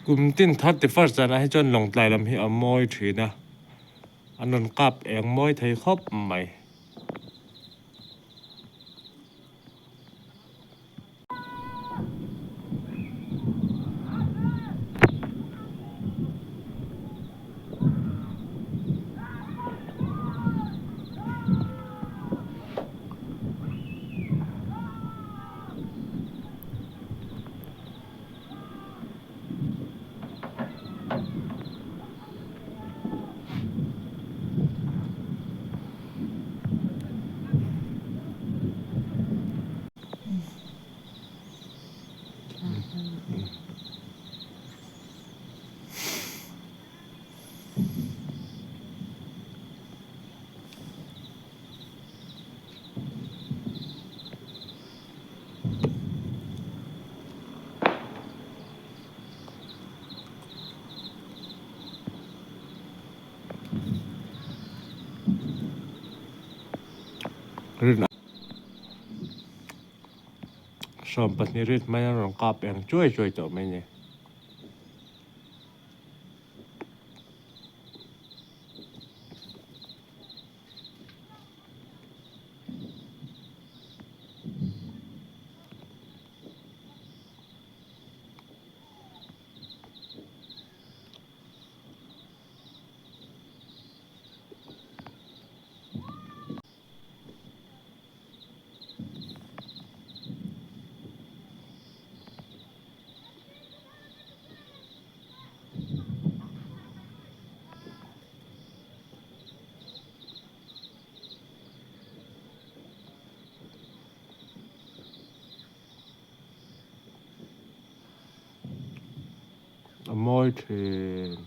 Kum tin 31st zanah hi chuan Lawngtlai lam hi a mawi thin a, an rawn kap eng mawi thei khawp mai. Rin 12 rit mai a rawn kap eng chuai chuai tawh mai a ni. A mawi thin.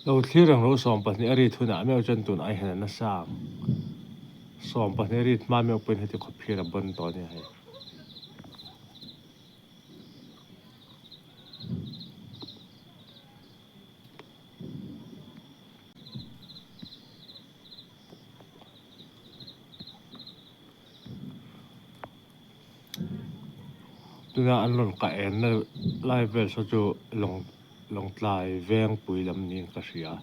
Lo thlir ang lo 12 a rit hunah meuh chuan tun ai hian a nasa ang. 12 a rit hma meuh pawhin heti khawp hian a bawn tawh a nia hei. Tuna an rawn kah enna lai vel saw chu lawng lawngtlai vengpui lam niin ka hria.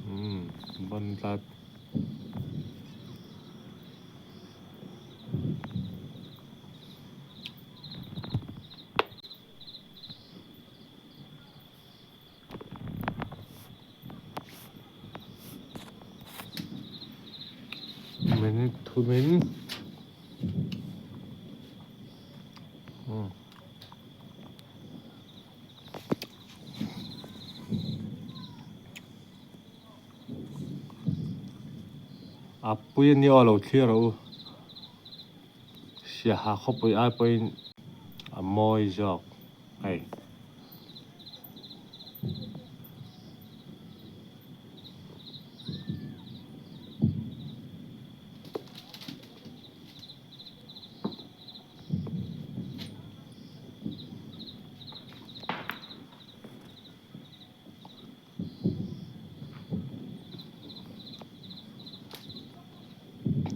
Umm ban tlat. Minute thumin a pui a nia aw lo thlir rawh u siaha khawpui ai pawhin a mawi zawk hei.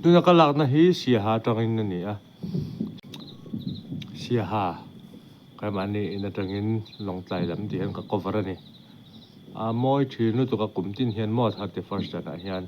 Tuna ka lakna hi Siaha atangin a ni a, Siaha keimahni in atangin Lawngtlai lam tih hian ka cover a ni. A mawi thin lutuk a kum tin hian maw 31st zanah hian.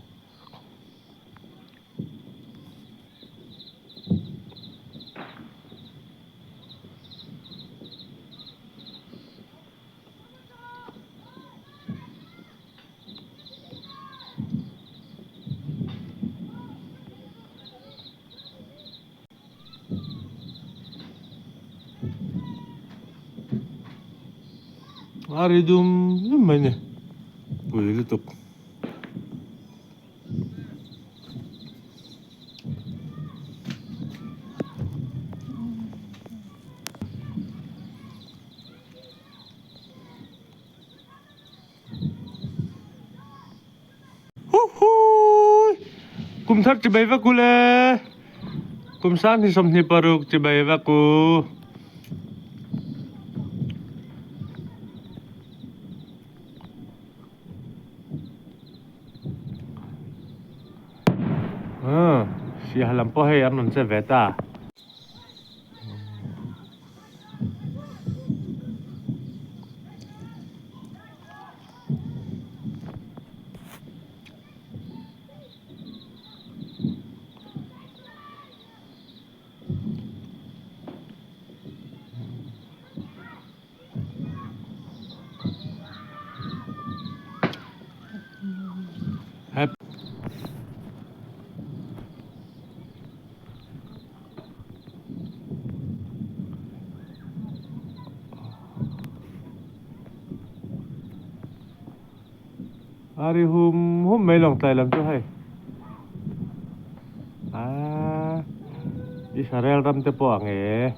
A ri dum dum mai ni pui lutuk. Huhuii! Kum thar chibai vek u le! Kum 2026 chibai vek u. Siaha lam pawh hei an rawn che ve ta. A ri hum hum mai Lawngtlai lam chu hei aaa Israel ram te pawh ang e.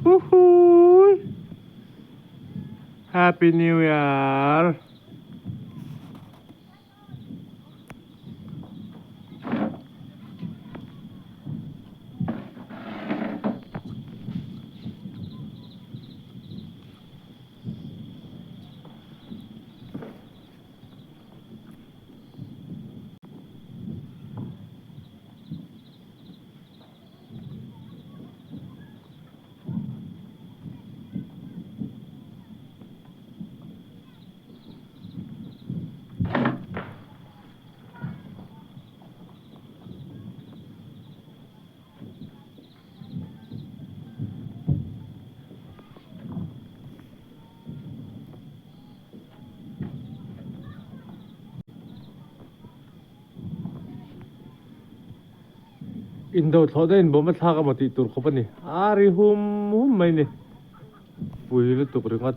Huhuii Happy New Year! Indo thlawh daih in bawm a thlak emaw tih tur khawp a ni. A ri hum hum mai ni. Pui lutuk ringawt.